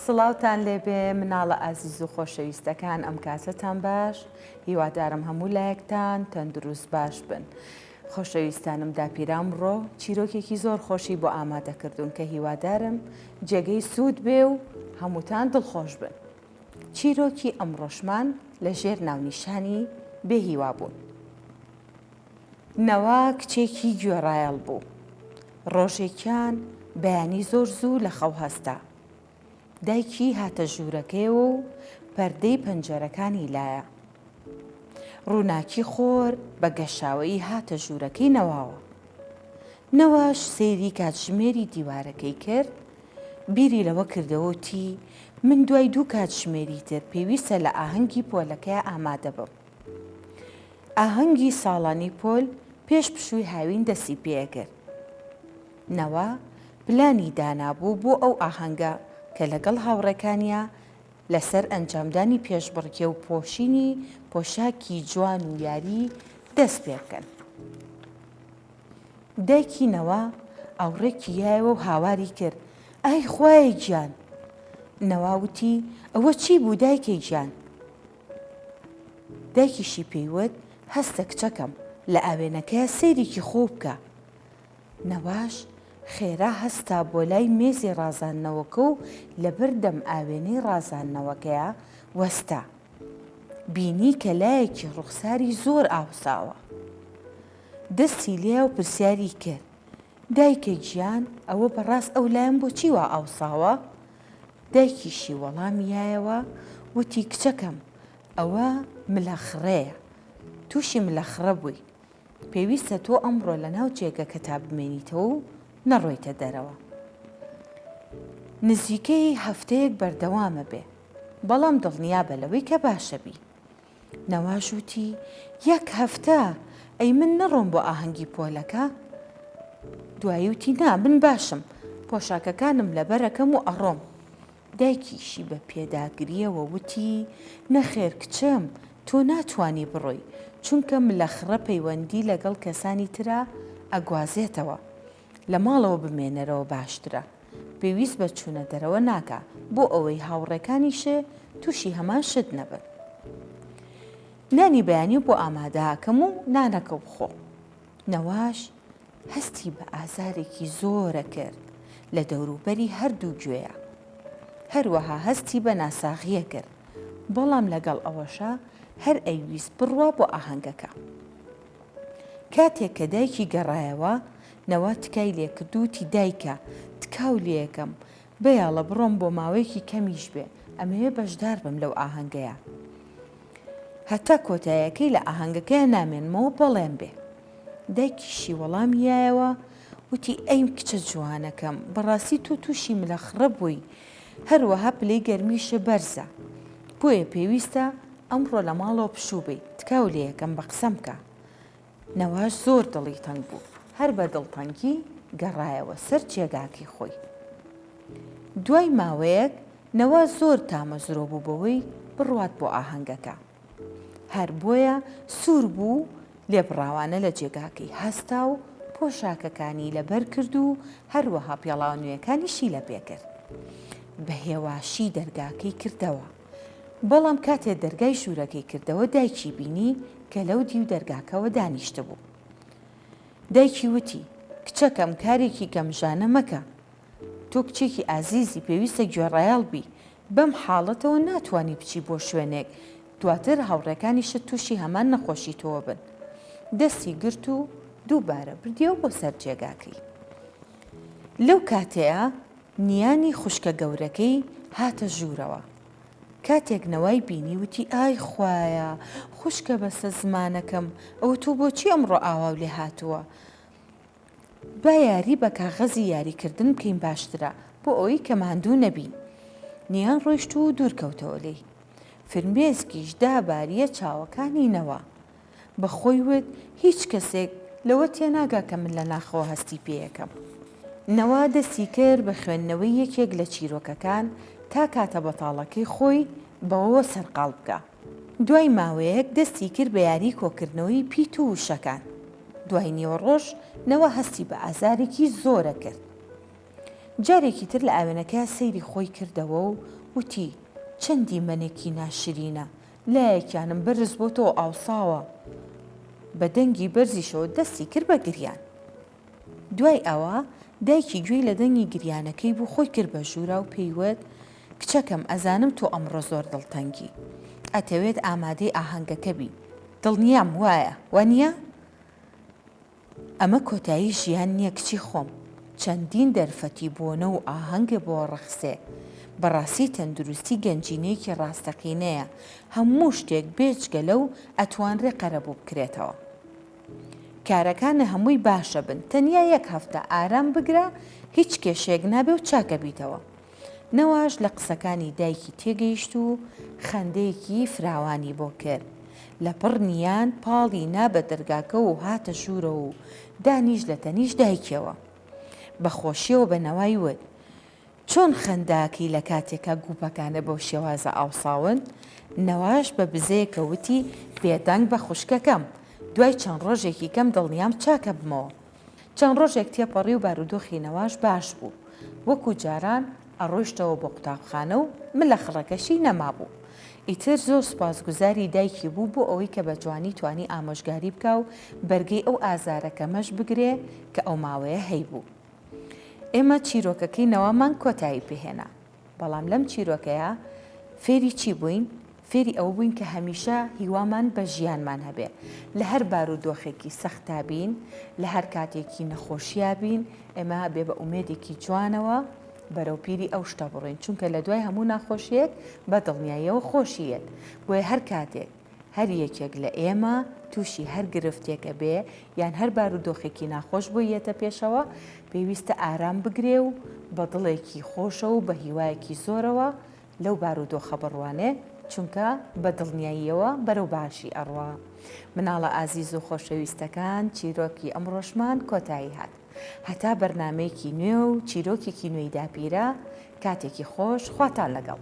سڵاوتان لێبێ مناڵە ئازیز و خۆشەویستەکان ئەم کاتەتان باش هیوادارم هەموو لایەکتان تەندروست باش بن خۆشەویستانم داپیرە ئەمڕۆ چیرۆکێکی زۆر خۆشی بۆ ئامادە کردوون کە هیوادارم جێگەی سوود بێ و هەمووتان دڵخۆش بن چیرۆکی ئەمڕۆشمان لە ژێر ناونیشانی بێ هیوا بوون. نەوا کچێکی گوێڕایەڵ بوو. ڕۆژێکیان بەیانی زۆر زوو لە خەو هەستا. دایکی هاتە ژوورەکەیەوە و پەردەی پەنجەرەکانی لایە. ڕووناکی خۆر بە گەشاوەیی هاتە ژوورەکەی نەواوە. نەواش سەیری کاتژمێری دیوارەکەی کرد، بیری لەوە کردەوە وتی، من دوای دوو کاتژمێری تر پێویستە لە ئاهەنگی پۆلەکەیا ئامادە بم. ئاهەنگی ساڵانی پۆل پێش پشووی هاوین دەستی پێکرد. نەوا پلانی دانابوو بۆ ئەو ئاهەنگە کە لەگەڵ هاوڕێکانیا لەسەر ئەنجامدانی پێشبڕکێ و پۆشینی پۆشاکی جوان و یاری دەست پێبکەن. دایکی نەوا ئاوڕێکی یایەوە و هاواری کرد، ئای خوایە گیان! نەوا وتی، ئەوە چی بوو دایکە گیان؟ دایکیشی پێی وت، هەستە کچەکەم، لە ئاوێنەکەیا سەیرێکی خۆو بکە. نەواش خێرا هەستا بۆ لای مێزی ڕازاندنەوەکە و لەبەر دەم ئاوێنەی ڕازاندنەوەکەیا وەستا. بینی کە لایەکی ڕوخساری زۆر ئاوساوە. دەستی لێیا و پرسیاری کرد، دایکە گیان ئەوە بەڕاست ئەو لایەم بۆچی وا ئاوساوە؟ دایکیشی وەڵامی یایەوە وتی کچەکەم ئەوە ملەخڕەیە، تووشی ملەخڕە بووی، پێویستە تۆ ئەمڕۆ لەناو جێگەکەتا بمێنیتەوە و نەڕۆیتە دەرەوە. نزیکەی هەفتەیەک بەردەوامە بێ، بەڵام دڵنیابە لەوەی کە باشە بی. نەواش وتی، یەک هەفتە! ئەی من نەڕۆم بۆ ئاهەنگی پۆلەکە؟ دوایی وتی، نا من باشم، پۆشاکەکانم لەبەرەکەم و ئەڕۆم. دایکیشی بە پێداگرییەوە وتی، نەخێر کچم، تۆ ناتوانی بڕۆی، چونکە ملەخڕە پەیوەندی لەگەڵ کەسانی ترا ئەگوازێتەوە. لە ماڵەوە بمێنەرەوە باشترە. پێویست بە چوونە دەرەوە ناکا، بۆ ئەوەی هاوڕێکانیشێ تووشی هەمان شت نەبن. نانی بەیانی بۆ ئامادە ئەکەم و نانەکە بخۆ. نەواش هەستی بە ئازارێکی زۆرە کرد لە دەوروبەری هەردوو گوێیا. هەروەها هەستی بە ناساغییە کرد، بەڵام لەگەڵ ئەوەشا هەر ئەیویست بڕوا بۆ ئاهەنگەکە. کاتێک کە دایکی گەڕایەوە، نەوا تکای لێکرد و وتی دایکە، تکاو لێکەم، بەیاڵە بڕۆم بۆ ماوەیەکی کەمیش بێ، ئەمەوێ بەشدار بم لەو ئاهەنگەیا. هەتا کۆتایەکەی لە ئاهەنگەکەیا نامێنمەوە بەڵێن بێ. دایکیشی وەڵامی یایەوە وتی ئەی کچە جوانەکەم، بەڕاستی تۆ تووشی ملەخڕە بووی، هەروەها پلەی گەرمیشە بەرزە، بۆیە پێویستە ئەمڕۆ لە ماڵەوە پشوو بەی، تکاو لێکەم بە قسەم بکە. نەواش زۆر دڵی تەنگ بوو، هەر بە دڵتەنگی گەڕایەوە سەر جێگاکەی خۆی. دوای ماوەیەک نەوا زۆر تامەزرۆ بوو بەوەی بڕوات بۆ ئاهەنگەکە. هەر بۆیە سوور بوو و لێبڕاوانە لە جێگاکەی هەستا و پۆشاکەکانی لەبەر کرد و هەروەها پێڵاوە نوێیەکانیشی لەپێ کرد. بە هێواشی دەرگاکەی کردەوە. بەڵام کاتێ دەرگای ژوورەکەی کردەوە دایکی بینی کە لەو دیو دەرگاکەوە دانیشتبوو. دایکی وتی، کچەکەم کارێکی گەمژانە مەکە. تۆ کچێکی ئازیزی پێویستە گوێڕایەڵ بی، بەم حاڵەتەوە ناتوانی بچی بۆ شوێنێک دواتر هاوڕێکانیشت تووشی هەمان نەخۆشی تۆوە بن. دەستی گرت و دووبارە بردیەوە بۆ سەر جێگاکەی. لەو کاتەیا نیانی خوشکە گەورەکەی هاتە ژوورەوە. کاتێک نەوای بینی وتی ئای خوایە خوشکە بەسە زمانەکەم ئەوە تۆ بۆچی ئەمڕۆ ئاواو لێ هاتووە؟ با یاری بە کاغەزی یاریکردن بکەین باشترە بۆ ئەوەی کە ماندوو نەبین. نیان ڕۆیشت و دوور کەوتەوە لێی. فرمێسکیش دابارییە چاوەکانی نەوا. بە خۆی وت هیچ کەسێک لەوە تێناگا کە من لە ناخەوە هەستی پێیەکەم. نەوا دەستی کرد بە خوێندنەوەی یەکێک لە چیرۆکەکان تا کاتە بەتاڵەکەی خۆی بەوەوە سەرقاڵ بکا. دوای ماوەیەک دەستی کرد بە یاری کۆکردنەوەی پیت و وشەکان. دوای نیوەڕۆش نەوا هەستی بە ئازارێکی زۆرە کرد. جارێکی تر لە ئاوێنەکەیا سەیری خۆی کردەوە و وتی، چەند دیمەنێکی ناشرینە، لایەکیانم بەرز بۆتەوە ئاوساوە. بە دەنگی بەرزیشەوە دەستی کرد بە گریان. دوای ئەوە دایکی گوێی لە دەنگی گریانەکەی بوو خۆی کرد بە ژوورا و پێی وت، کچەکەم ئەزانم تۆ ئەمڕۆ زۆر دڵتەنگی. ئەتەوێت ئامادەی ئاهەنگەکە بی. دڵنیام وایە، وانییە؟ ئەمە کۆتایی ژیان نییە کچی خۆم، چەندین دەرفەتی بۆنە و ئاهەنگە بۆ ڕەخسێ. بەڕاستی تەندروستی گەنجینەیەکی ڕاستەقینەیە، هەموو شتێک بێجگە لەو ئەتوانرێ قەرەبوو بکرێتەوە. کارەکانە هەمووی باشە بن تەنیا یەک هەفتە ئارام بگرە هیچ کێشەیەک نابێ و چاکەبیتەوە. نەواش لە قسەکانی دایکی تێگەیشت و خەندەیەکی فراوانی بۆ کرد. لەپڕ نیان پاڵی نا بە دەرگاکەوە و هاتە ژوورەوە و دانیشت لە تەنیشت دایکیەوە. بە خۆشیەوە بە نەوای وت، چۆن خەنداکەی لە کاتێکا گووپەکانە بەو شێوازە ئاوساون؟ نەواش بە بزەیەکە وتی، بێدەنگ بە خوشکەکەم. دوای چەند ڕۆژێکی کەم دڵنیام چاکەبمەوە. چەند ڕۆژێک تێپەڕی و بارودۆخی نەواش باش بوو. وەکو جاران ئەڕۆیشتەوە بۆ قوتابخانە و ملە خڕەکەشی نەمابوو. ئیتر زۆر سوپاسگوزاری دایکی بوو بۆ ئەوەی کە بە جوانی توانی ئامۆژگاری بکا و بەرگەی ئەو ئازارە کەمەش بگرێ کە ئەو ماوەیە هەیبوو. ئێمە چیرۆکەکەی نەوامان کۆتایی پێهێنا. بەڵام لەم چیرۆکەیا فێری چی بووین؟ فێری ئەوە بووین کە هەمیشە هیوامان بە ژیانمان هەبێ، لە هەر بارودۆخێکی سەختا بین، لە هەر کاتێکی نەخۆشیا بین، ئێمە ئەبێ بە ئومێدێکی جوانەوە بەرەو پیری ئەو شتە بڕۆین، چونکە لە دوای هەموو ناخۆشییەک بە دڵنیاییەوە خۆشی یەت، بۆیە هەر کاتێک هەر یەکێک لە ئێمە تووشی هەر گرفتێک ئەبێ یان هەر بارودۆخێکی ناخۆش بۆی یەتە پێشەوە پێویستە ئارام بگرێ و بە دڵێکی خۆشەوە و بە هیوایەکی زۆرەوە لەو بارودۆخە بڕوانێ چونکە بە دڵنیاییەوە بەرەو باشی ئەڕوا. مناڵە ئازیز و خۆشەویستەکان چیرۆکی ئەمڕۆشمان کۆتایی هات. هەتا بەرنامەیەکی نوێ و چیرۆکێکی نوێی داپیرە کاتێکی خۆش خواتان لەگەڵ.